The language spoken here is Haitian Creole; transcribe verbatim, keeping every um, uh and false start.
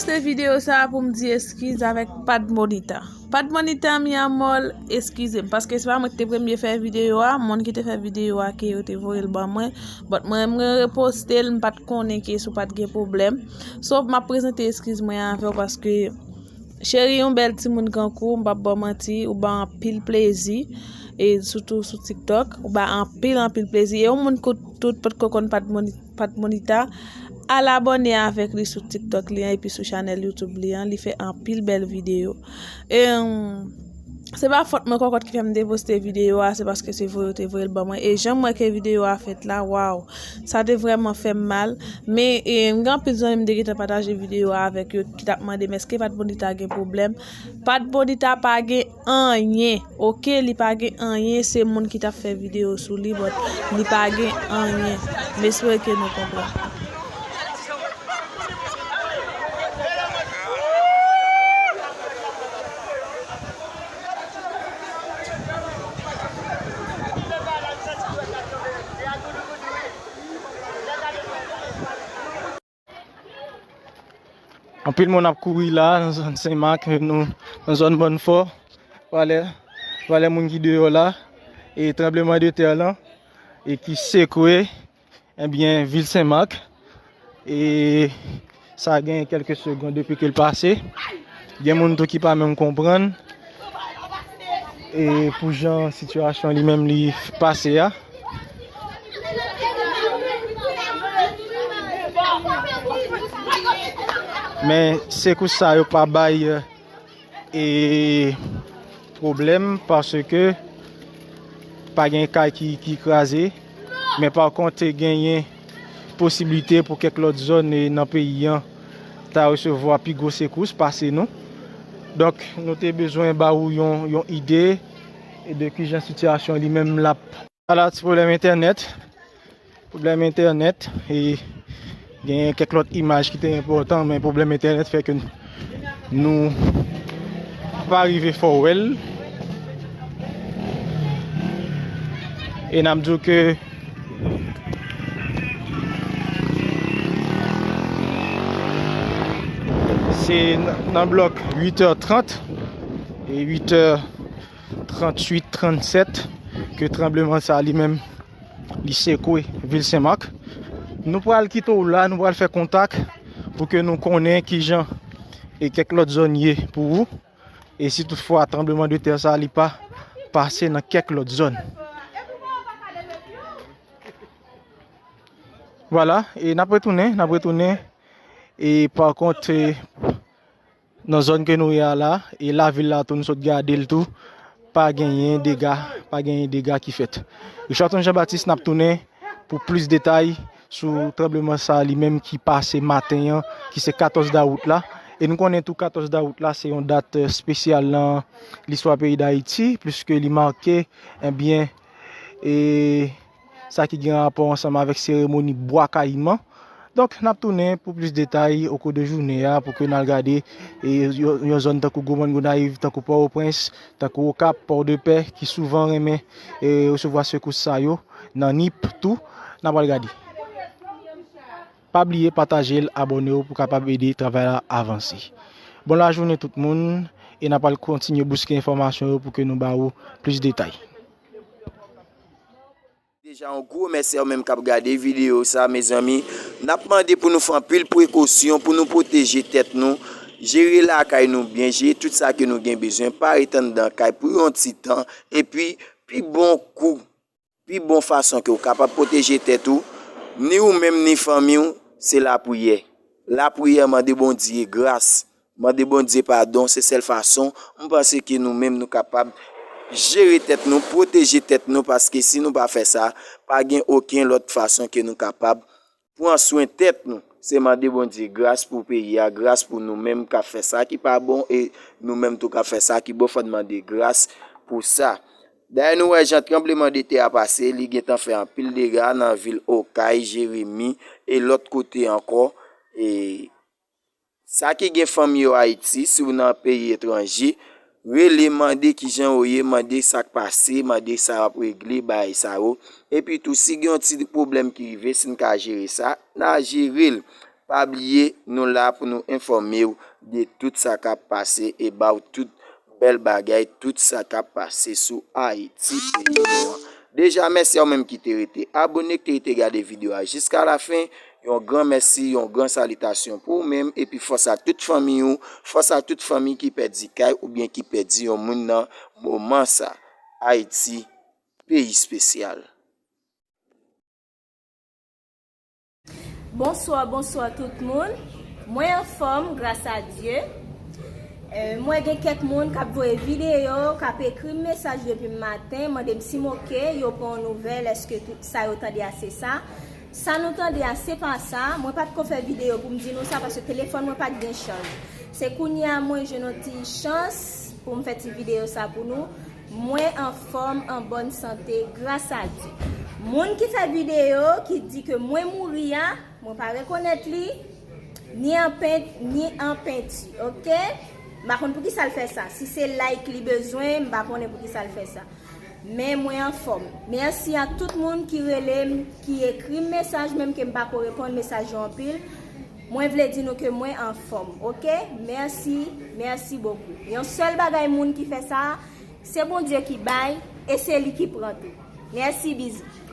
Se videyo sa a pou m di eskiz avèk Padmonita. Padmonita, mi amor, eskize m, paske se pa mwen ki te premye fè videyo a, moun ki te fè videyo a ke yo te voye l ban mwen, but mwen, mwen reposte l, m pa t konnen ke si w pa t gen pwoblèm. So, m ap prezante eskiz mwen avè w paske, cheri, yon bèl timoun kankou, m p ap ba w manti, ou ba anpil plezi, e sitou sou TikTok, ou ba anpil, anpil plezi. E yon moun ki tout potko konn Padmonita, Padmonita, al abòne avèk li sou TikTok li an epi sou chanèl YouTube li an, li fè anpil bèl videyo. E, se pa fòt mwen kòkòt ki fè m te poste videyo a, se paske se voye yo te voye l ban mwen. E jan m wè ke videyo a fèt la, waw, sa te vrèman fè m mal. Men, e, m gen anpil zanmi m te gentan pataje videyo a avèk yo ki t ap mande m èske Padmonita gen pwoblèm. Padmonita pa gen anyen, oke, li pa gen anyen, se moun ki t ap fè videyo sou li, but li pa gen anyen. M espere ke nou konprann. Anpil moun ap kouri la nan zòn Senmak, nou nan zòn Bonnfò, valè, valè moun ki deyò la, e tranbleman de tè lan, e ki sekwe, ebyen, vil Senmak, e sa gen kèlke segonn depi ke l pase. Gen moun tou ki pa menm konprann, e pou jan sitiyasyon li menm li pase a. Men sekous sa yo pa bay, e, pwoblèm paske pa gen kay ki, ki kraze, men pa kont te genyen posiblite pou kèk lòt zòn, e, nan peyi an ta resevwa pi gwo sekous pase nou. Donk, nou te bezwen ba ou yon, yon ide de kijan sitiyasyon li menm l ap. Ala ti pwoblèm entènèt. Pwoblèm entènèt, e gen kèk lòt imaj ki te enpòtan, men pwoblèm entènèt fè ke nou pa rive fè w wè l. E n ap di w ke se nan, nan blòk uit è trant e uit è tranntuit, trannsèt ke tranbleman sa li menm li sekwe vil Senmak. Nou pral kite w la, nou pral fè kontak pou ke nou konnen kijan e kèk lòt zòn ye pou ou. E si toutfwa tranbleman de tè sa li pa pase nan kèk lòt zòn. Vwala, e n ap retounen, n ap retounen. E pa kont, e, nan zòn ke nou ye a la, e lavil la tou, nou sot gade l tou, pa genyen dega, pa genyen dega ki fèt. Richardson Jean Baptiste, n ap tounen pou plis detay sou tranbleman sa li menm ki pase maten an, ki se katòz dawout la. E nou konnen tou katòz dawout la se yon dat, e, espesyal nan listwa peyi Dayiti, pliske li make, ebyen, e, sa ki gen rapò ansanm avèk seremoni Bwa Kayiman. Donk, n ap tounen pou plis detay okou de jounen an, pou ke n al gade, e, yon, yon zòn tankou Gwomòn Gonayiv, tankou Pòtoprens, tankou Okap, Pòdepè, ki souvan renmen, e, resevwa sekous sa yo, nan Nip tou, n ap al gade. Pa bliye pataje l, abòne w pou kapab ede travay la avanse. Bon lajounen tout moun, e n ap al kontinye bouske enfòmasyon yo pou ke nou ba ou plis detay. Deja, yon gwo mèsi a ou menm k ap gade videyo sa, mezanmi. N ap mande pou nou fè anpil prekosyon, pou nou pwoteje tèt nou, jere lakay nou byen, jere tout sa ke nou gen bezwen, pa ret anndan kay pou yon ti tan, epi pi bon kou, pi bon fason ke w kapab pwoteje tèt ou, ni ou menm, ni fanmi w, se lapriyè. Lapriyè, mande Bondye gras. Mande Bondye padon, se sèl fason m panse ke nou menm nou kapab jere tèt nou, pwoteje tèt nou, paske si nou pa fè sa, pa gen okenn lòt fason ke nou kapab pran swen tèt nou. Se mande Bondye gras pou peyi a, gras pou nou menm k ap fè sa ki pa bon, e nou menm tou k ap fè sa ki bon, fò n mande gras pou sa. Dayè, nou wè jan tranbleman de tè a pase, li gentan fè anpil dega nan vil Okay, Jeremi, e lòt kote ankò. E Sa ki gen fanmi yo Ayiti, si w nan peyi etranje, rele, mande kijan yo ye, mande sa k pase, mande sa y ap regle, bagay sa yo. Epi tou, si gen yon ti pwoblèm ki rive, si n ka jere sa, n a jere l. Pa bliye, nou la pou nou enfòme w de tout sa k ap pase e ba w tout bèl bagay, tout sa k ap pase sou Ayiti, peyi nou an. Deja, mèsi a ou menm ki te rete abone, ki te rete gade videyo a jiska lafen. Yon gran mèsi, yon gran salitasyon pou ou menm, epi fòs a tout fanmi ou, fòs a tout fanmi ki pèdi kay oubyen ki pèdi yon moun nan moman sa. Ayiti, peyi espesyal. Bonswa, bonswa tout moun. Mwen anfòm, gras a Dye. Euh, mwen gen kèk moun k ap voye videyo, k ap ekri m mesaj depi maten, mande m si m oke, yo pran yon nouvèl, èske tout sa yo tande a se sa. Sa nou tande a se pa sa, mwen pa t ko fè videyo pou m di nou sa paske telefòn mwen pa t gen chanj. Se kounye a mwen jwenn yon ti chans pou m fè ti videyo sa pou nou. Mwen anfòm, an bòn sante, gras a Dye. Moun ki fè videyo, ki di ke mwen mouri a, mwen pa rekonèt li, ni an pent, ni an penti, oke? M pa konn poukisa l fè sa. Si se like li bezwen, m pa konnen poukisa l fè sa. Men mwen anfòm. Mèsi a tout moun ki rele m, ki ekri m mesaj, menm ke m pa ko reponn mesaj yo anpil. Mwen vle di nou ke mwen anfòm, oke? Mèsi, mèsi bokou. Yon sèl bagay moun ki fè sa, se Bondye ki bay, e se li ki pran tou. Mèsi, bizou.